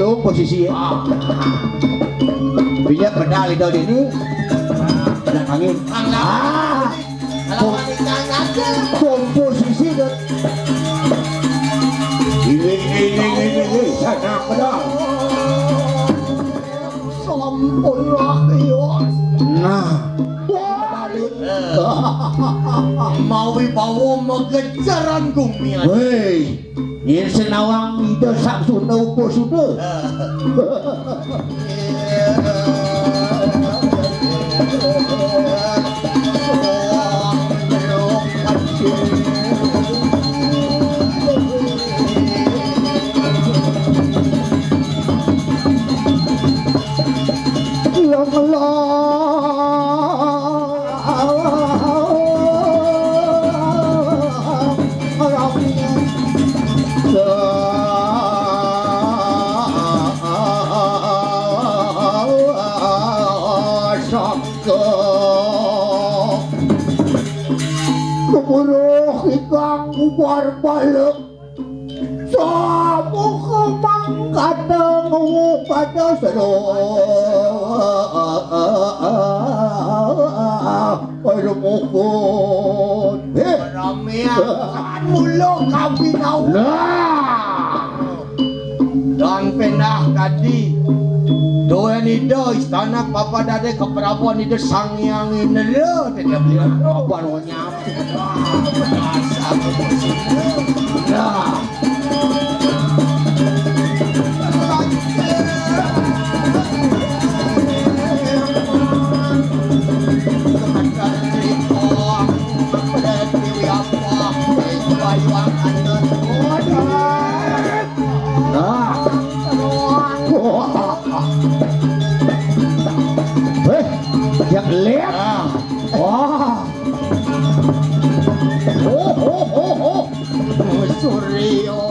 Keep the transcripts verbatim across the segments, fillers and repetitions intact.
Posisi ya. Bila pedal itu ini. Pedal angin. Ah. Kalau wanita aja. Komposisi itu. Ini, ini, ini, ini. Sana pedal. Sampun lah, iya. Nah. Wah. Mawi bawa magejaran gumi. Weh. Yen senawang Ida Sak Sunda uga suda. Ilang-ilang. Sangka kemuruh ikang ubar balik. Samuka mangkana ngupada sero. Ayo mukun. Heh. Ramiang mula kawinau. Nah. Dan pendah tadi. Doen Ida istana papadade keprabuan Ida Sang Hyang Indra. Tidak boleh. Baru nyampe. Nah. Nah. Heh, yang lihat. Wah. Ho, ho, ho, ho. Suryo.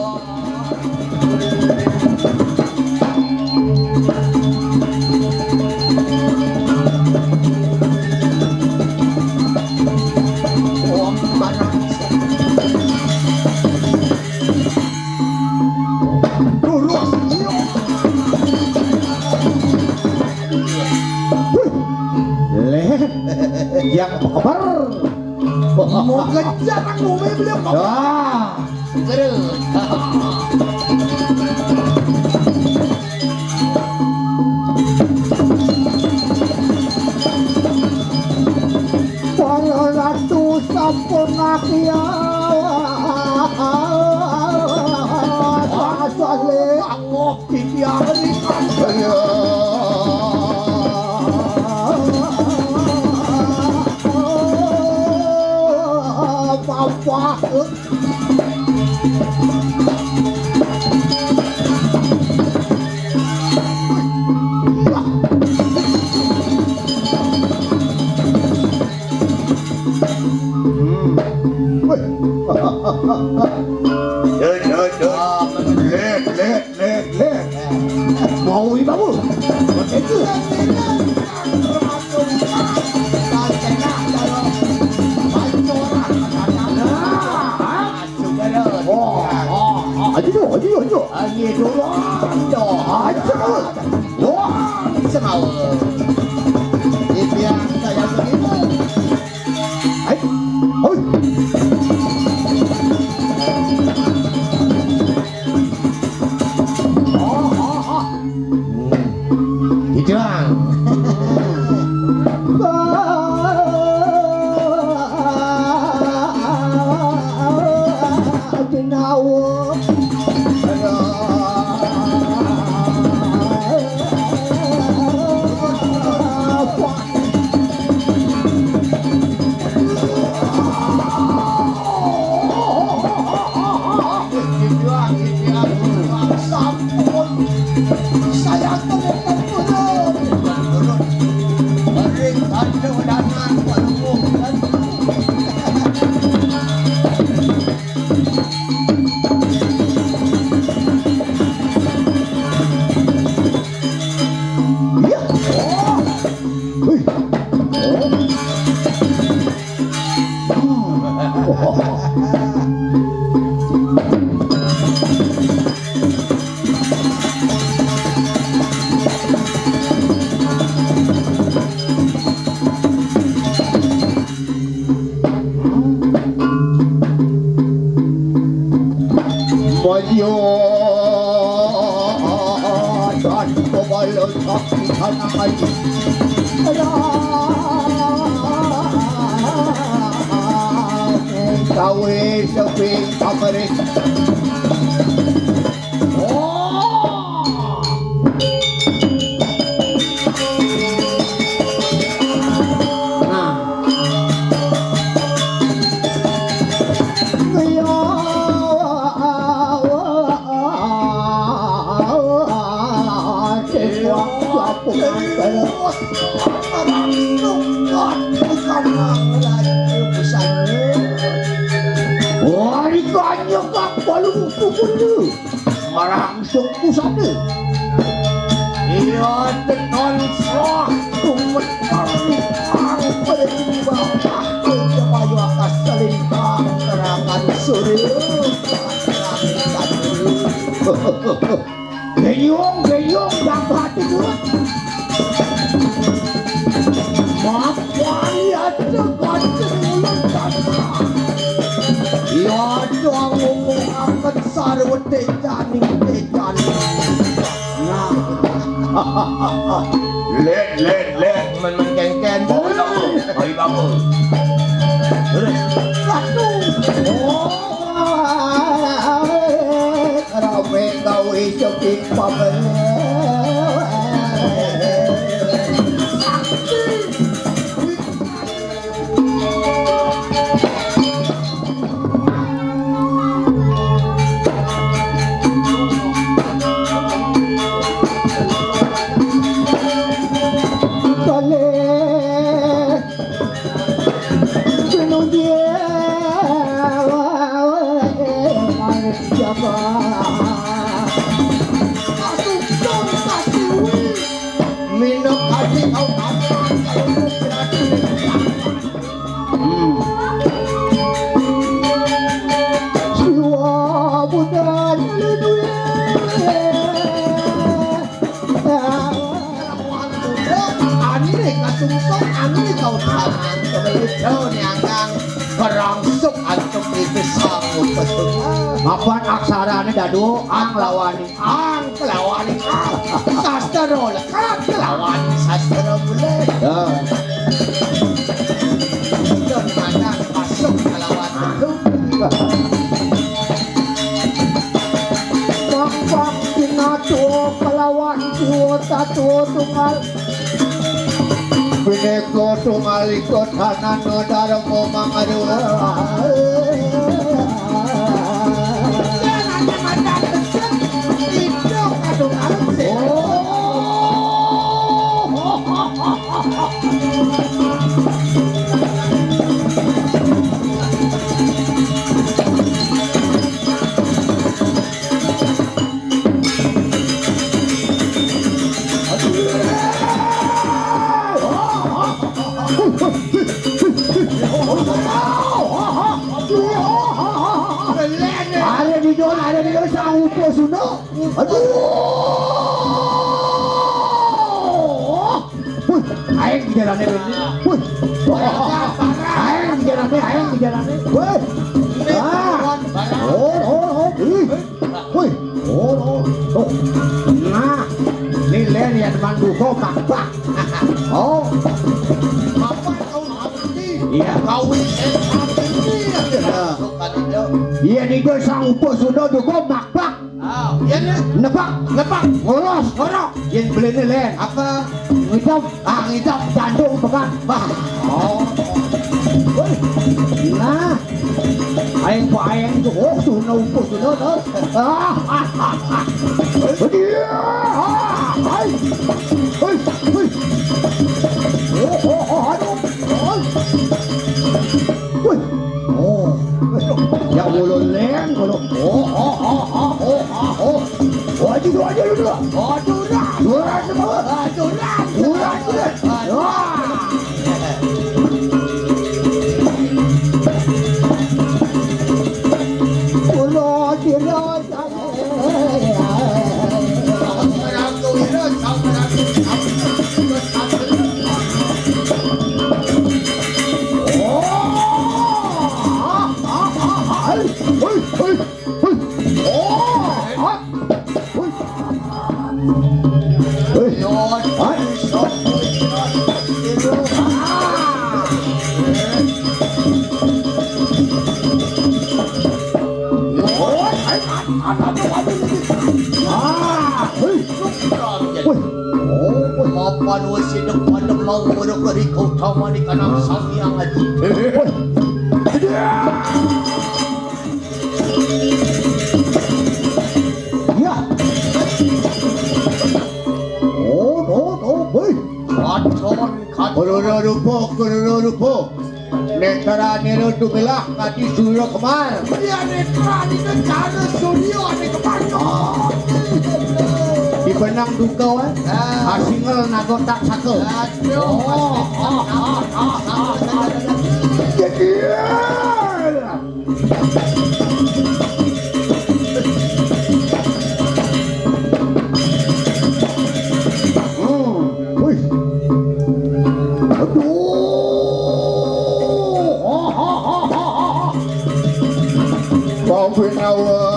Om Panas. Lurus. Wih. Leh. Yang keber. Mau kejar aku, beli apa? Wah. Gerut. Para ratu sampun akia. Asale. Angok titiang ringan. Papa. Hmm. Wih. Dut, dut, dut. Let, let, let, let. Mau ibu. Begitu. Wah, wah, wah. Ayo, ayo, ayo. Ayo, dulu. Ayo. Wah, semawa. Ini yang saya begini. Hai. Hoi. Oh, oh, oh. Hmm. Gitu, Bang. Ginawa. Sampun. Saya turun. Turun. Ring kandung dangan. Iya. Oh. Wih. Oh. Hmm. Yo, dan pemala sakti tanah air. Kawe seping kamerih. Oh. Nah. Wah, ditanya kak balu kuku. Marang sungku sana. Iya, tenon sah tumet kami. Aku berimbang. Aku bayu akas selintang terangan sore. Genyong, genyong, dapat itu. Maaf, wali aja ganteng ulang tata. Iya, doang ngomong akan sarwa tejaning, tejaning. Nah. Let, let, let. Men, men, ken, ken. Bangun, bangun. Ayo, bangun. Terus. Satu. Oh. Rame gawe sepi pabel. Kale. Hmm. Siwa budan. Ane kasungsung, ane kausahaan, kebetulan niangang kerangsuk antuk itu sanggup betul. Mapan aksarane dadu, ang lawani ang, lawani ang. Sastra lekap, lawani sastra bulan. Ya. Dan anak masuk kelawan itu. Bang-bang pinatuo kelawan jiwa tatuo tunggal. Bineka tunggal ika tanana darma mangadu. Are di dol, are di dol, sang upo suno. Aduh. Wih, aeng di jalane ini. Wih. Aeng di jalane, aeng di jalane. Wih. Ah. Oh, oh, oh. Ih. Wih. Oh, oh, oh. Nah, ini len yang manduko makbak. Oh. Makbak kau abdi. Iya. Kau ini abdi. Iya. Iya, ini dia sang upo suno duko makbak. Ah, iya, iya. Nebak. Nebak. Ngolos. Ngorok. Yen belene len. Apa? Ngidap. Ah, ngidap jantung pegat. Bah. Oh. Woi. Nah. Aeng pa aeng tu. Oh, suno, suno, suno. Ah, ah, ah, ah. Iya. Ah, hai. Hei, hei. Oh, oh, oh, aduh. Oh. Wih. Oh. Ya, ulun len, ulun. Oh, oh, oh, oh, oh, oh, oh. Wajib, wajib, dulu. Oh, curang. Curang semua. Ah, curang. Curang, curang. Wah. Ulun, ulun. Ah, hei. Wih. Oh, mapan wis sing padha mau ora keri utama di kanang Sang Hyang Aji. Wih. Ya. Oh, oh, oh, wih. Katon, katon. Korono rupa, korono rupa. Netrane ro dumelah kadi surya kembar. Iya, netrane ke cara surya ane kembar. Oh. Dibenang duka, eh. Ah. Asingel naga tak saka. Aduh. Oh, oh, oh, oh, oh. Iya. Hmm. Wih. Aduh. Kau pinawa.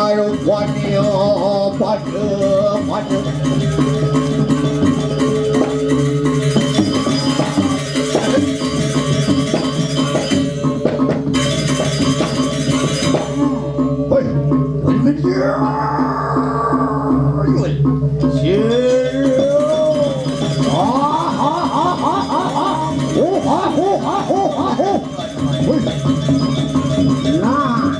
Ayo, wani, oh, pada, pada. Hei. Nah.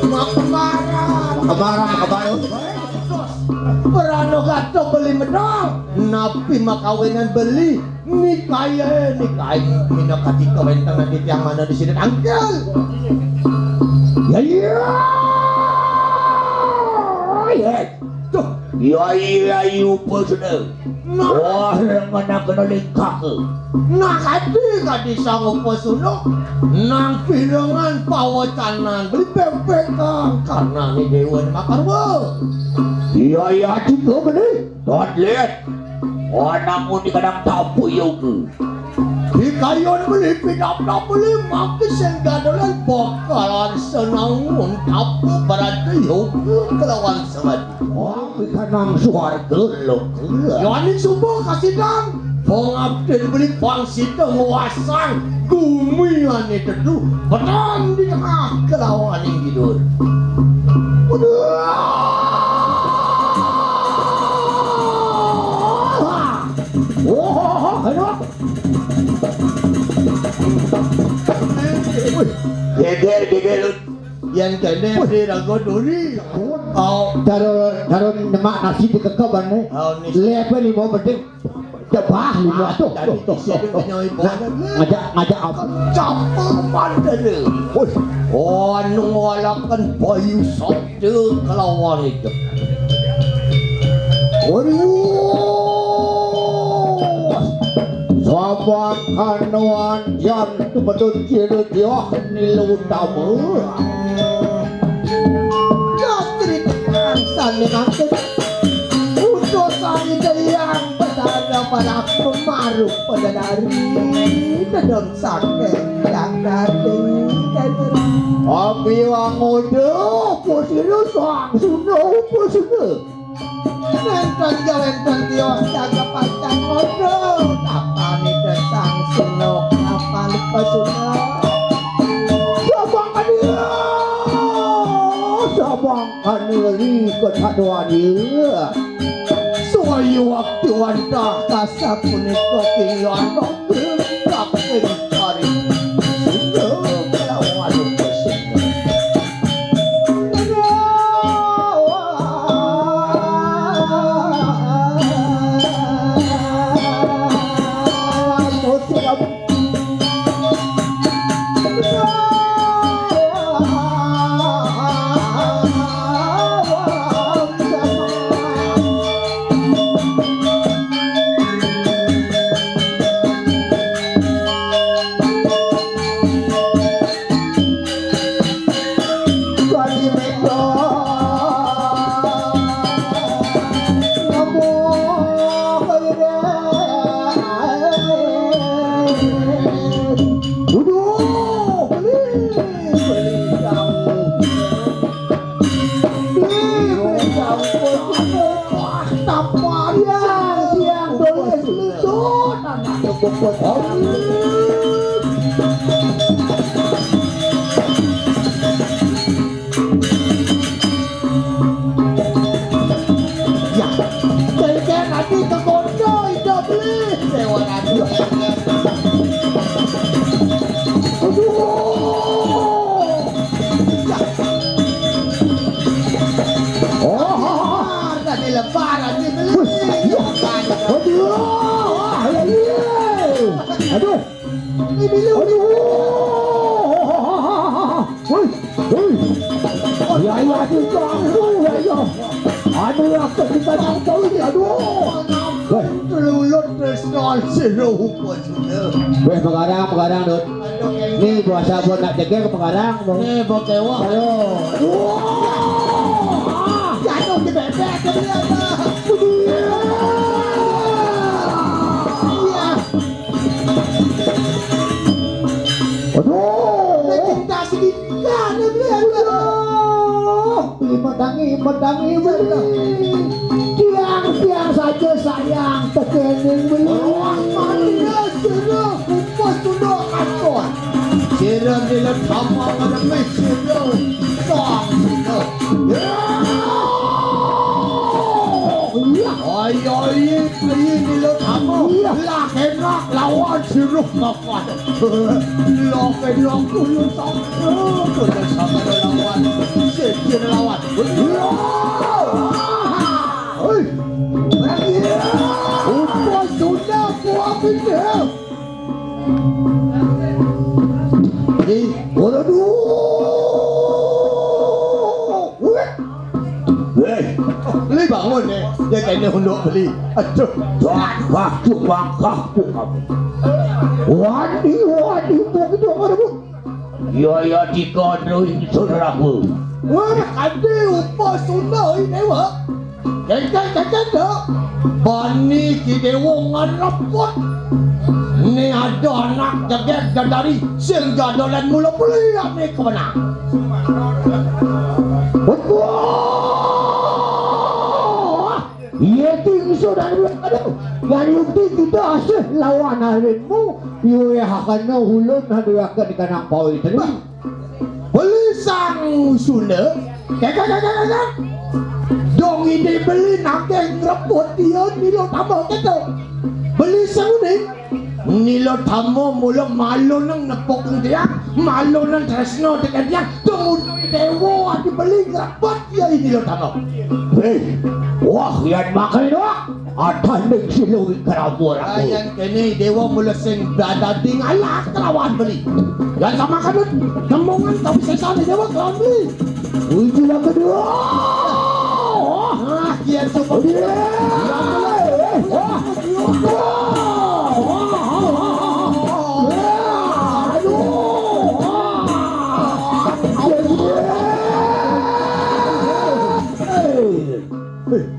Makembarang. Makembarang, makembarang. Pranogato beli medal. Napi makawinan beli? Nikae, nikae. Minakadi kawentenan titiang manah di sini tangkil. Ya, iya. Ya. Tuh. Ya, iya, iya, apa sudah? Nah. Wah, ngenakena lingkake. Nah, kadi, kadi sang Upasuna. Nang pirengan pawacanan beli pempek kang kanane Dewa Makarwa. Iya, iya, juga beli. Tot lihat. Anakmu di kadang tapu yoga. Dikayon beli pinap-nap beli mangke sing gadolan bakalan senangun tapu berarti yoga kelawan semadi. Wah, kanang suarga loka. Yohaning suba kasidang, pangabden beli pangsita nguasang gumi ane teduh, petang di tengah kelawaning kidul. Waduh. Wah, aduh. Wih, geger, geger. Yan kene Wih. Di raga duri. Oh. Daro, daro nyemak nasi dikekep ane. Oh, nisi. Lepe lima beding. Cebah lima tuh. Tuh, tuh, tuh, tuh. Nah, ngajak, ngajak apa? Campur pada deh. Wih. Oh, anu ngalakan bayu sabda kelawan itu. Waduh. Sampun kanuan jan tumedun ciri dia nilu utama. Jastri tekan sami mangkut. Utusan Ida Hyang Betara para pemaruh pada dari dedon saking yang dari. Api wang udah pusir sang suno pusir. Wénten ya wénten tios jaga pacang ngodo. Tapani desang suno kapal pesuna. Sabang kania, sabang kania ri kesadoan ya. Suwayu waktu wantah kasa punika kiyana. Kaping kari. Sunda melawan pesuna. Waduh, beli, beli jauh. Beli, beli jauh. Wah, tapan. Siang, siang, tulis, tulis, tuh, anak bobot. Aduh. Ini bila. Aduh. Hei, hei. Ya, ya, aduh, aduh, ya, ya. Aduh, aku kita tahu ini, aduh. Weh. Terlalu terus, terlalu seru, bos. Weh, pengarang, pengarang, Dut. Ni bahasa buat nak jaga ke pengarang, Bang. Ni bawa kewak. Ayo. Wah. Jatuh di bebek ke dia, Bang. Iya. Aduh. Cinta segitiga, dia beli, aduh. Beli madangi, madangi, beli. Tiang, tiang saja sayang, tekening beli. Wah, mana sudah, kupas sudah, katon. Sira nila tama pada meh sira, sang sira. Ya. Iya. Ayo, iya, iya, nila tama. Iya. Lah, enak lawan sira, kapan. Lok, lok, kulo sama, kulo sama lawan. Sing lawan. Hei. Upo sudah kuat ini. Ni, ora dulu. Weh. Beli bangun, eh. Dia kena hunduk beli. Aduh. Wah, wah, wah, wah, wah. Wadi, wadi, wadi, wadi. Ya, ya, tiga, terus, saudaraku. Wah, ada upa sunda ini, wah. Kengkeng, kengkeng, dok. Bani ki dewa ngarepot. Ni ada anak jegeg jadari, sing jada lan mula beli ane kemenang. Wah! Iya, tingso dan aduh. Yang yukti kita asih lawan arinmu. Yo ya hakana ulun hadu akan dikanak pawi tadi. Beli sang Sunda. Kaka, kaka, kaka. Dong ide beli nake ngrepot dia nilo tambah keto. Beli sang uning. Nilo tamo mula malu nang nepuk tiang, malu nang tresno dengan tiang. Tunggu dewa ati beli ngrepot ya ini lo tamo. Hei, wah, yan makai doa. Ada ning silo wikrabur aku. Ayan kene dewa mula sing dadading alah kelawan beli. Yan sama kadut, nemongan tapi sesane dewa kelawan beli. Uji yang kedua. Ah, kian super. Iya. Wah.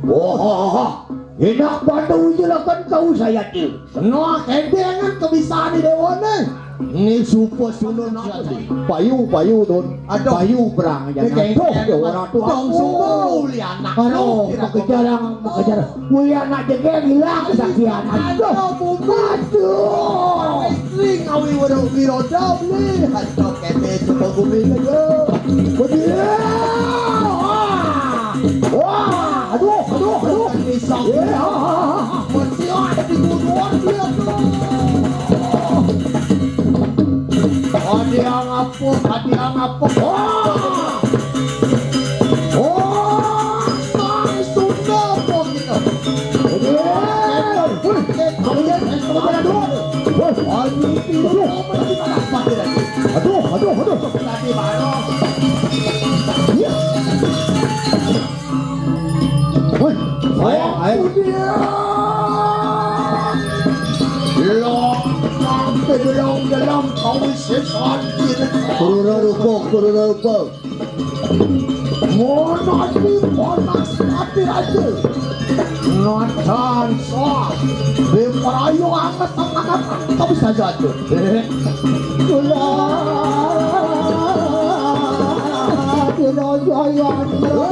Wah, enak banget ujilakan kau saya tu. Nah, kendengan kebisaan di dewan ni. Ni super sulun satu. Payu, payu, Don. Aduh. Payu perang aja. Aduh, dia orang tu. Dong sungguh uli anak. Aduh, mengejar yang mengejar. Wih, anak jegeng hilang saksian. Aduh. Aduh, bukan. Aduh. Ring awi warung wiro dong ni. Aduh, kene coba gumi aja. Betul. Wah. Wah, aduh, aduh, aduh. Bisa. Ya. Mesti ada di gunung dia tu. Ada yang apa, ada yang apa. Wah. Oh, sang Sunda pun kita. Aduh, aduh, aduh. Aduh, aduh, aduh. Tadi baru. Woi, ayo, ayo. Lo, sampai dalam, dalam kau sesan. Kurura rupa, kurura rupa. Mono di panas mati aja. Nonton soal. Beparayo anget, anget, anget. Kau bisa jatuh. Kula Dina Jayandra.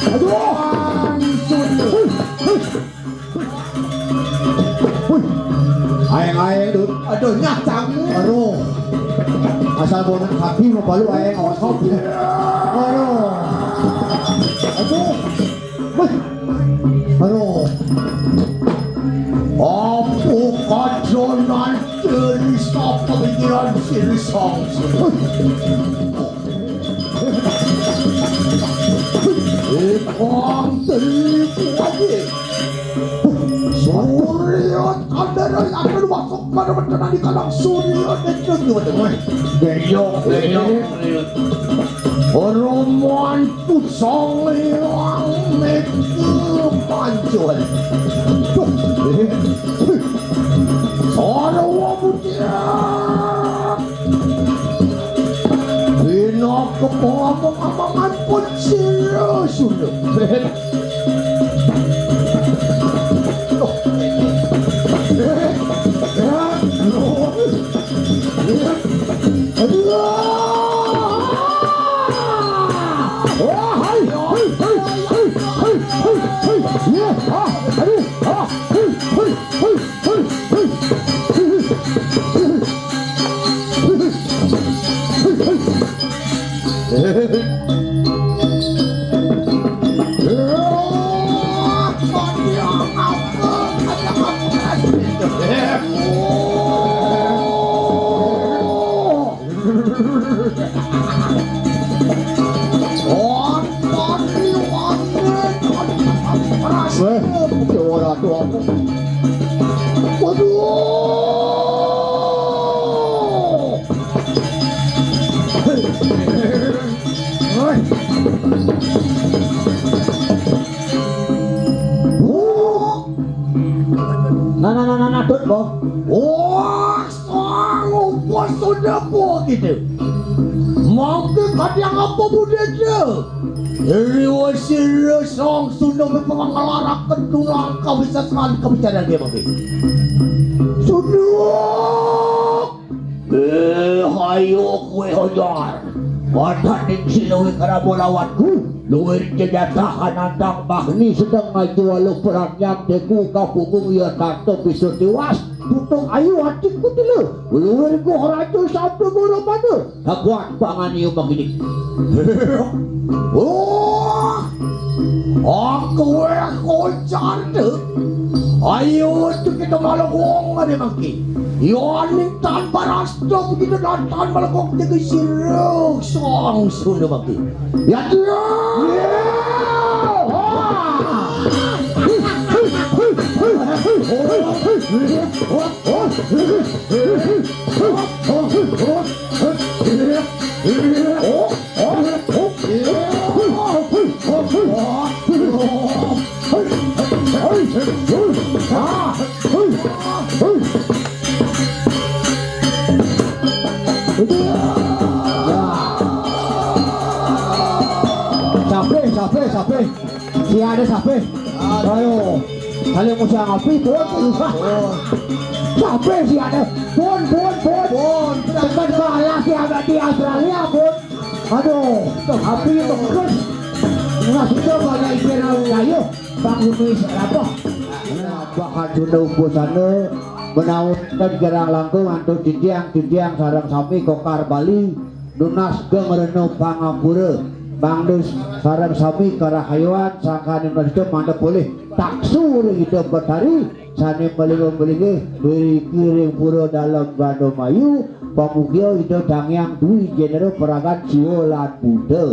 Aduh. Wih. Aeng-aeng, Dut. Aduh, nyacang. Aduh. Asal bonak kaki mau balu aeng osok. Aduh. Aduh. Wih. Aduh. Apa kajonan diri sapa pikiran siri sang siri? Aduh, masuk pada bencana di kalang surya, dan itu gimana? Beyok, beyok. Roman pusong yang itu pancuan. Tuh, eh, sarwa mutia. Pina kepala pengamangan pun serius sudah. Waduh. Nah, nah, nah, nah, nah, Dut, Bo. Wah, sang upas sudah po gitu. Mangke kadang apa budaya? Iri wasira sang Sunda memang ngelaraken tulang kawisasan kabicaraan dia mangke. Sunda. Eh, ayo kue hojar. Wadaning siluwi kerabo lawanku. Luwir jenazah nantang bahni sedeng ngaju waluh perang yang teku kapunggung ya tanto bisa tiwas. Tutung ayu hatiku telu. Luwir goh raja sabda goro pada. Kakuat pangan iyo magini. Wah. Aku weh kocar tu. Ayo tu kita malah wong ada mangki. Yo aning tan barasta begitu dan tan malah kok jaga siruk song sunda mangki. Ya dia. Sape, sape, sape. Si ada sape. Ayo. Kali musuh api, pun. Sape si ada. Pun, pun, pun. Pun. Tekan kalah si ada di Australia, pun. Aduh, api itu terus. Nggak suka banyak ikan laut kayu. Bang Yumi siapa? Bahkan sudah umpusane menawi gerang langkung antuk titiang, titiang sareng sami kokar Bali. Nunas geng rena pangampura. Mangda sareng sami karahayuan sangkaning prasida mangda polih taksu ring Ida Betari sane malinggih-malinggih miriki ring pura Dalem Gandamayu, pamugia Ida Dang Hyang Dwi Jenera Paragan Siwa lan Buddha.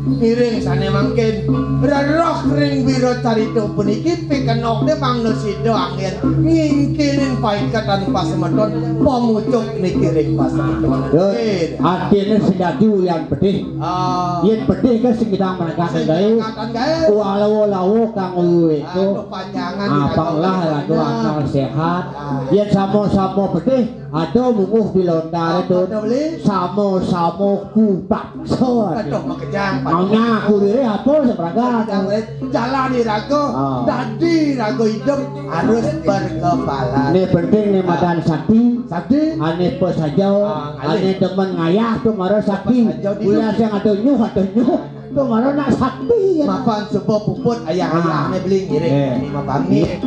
Ngiring sane mangkin reroh ring wira carita puniki pikenokne mangda sida anggen ngingkilin paiketan pasemeton pamucuk niki ring pasemeton. Dut, atine sing dadi uyan pedih. Ah. Yen pedih ke sing kita merangkatkan gawe. Merangkatkan gawe. Walawa-lawa kang uyu itu. Aduh, panjangan. Apang lah, aduh, akal sehat. Ah. Yen sama-sama pedih, aduh, munguh di lontar itu. Apa to, Bli? Sama-sama kupaksa. Aduh, makejang, Pak. Maunya aku diri apa sing merangkat? Makejang, Bli. Jalan iraga, ah, dadi raga idup harus berkepalan. Ini penting nih, ah, madan sakti. Sakti. Ane pesaja, ah, ngalih. Ane demen ngayah tuh mara sakti. Pesaja di. Kula sing atuh nyuh, atuh nyuh. Tuh mara nak sakti ya. Mapan suba puput ayah-ayahne beli ngiring. Eh. Ini mapan ngiring.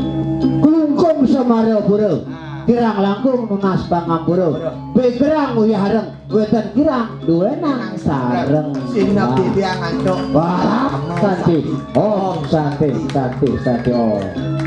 Klungkung Semarapura. Ah. Kirang langkung nunas pangampura. Pura. Begerang uyah areng. Wétan kirang duwé nang sareng. Sineb titiang antuk. Wah, santi. Om santi, santi, santi, Om.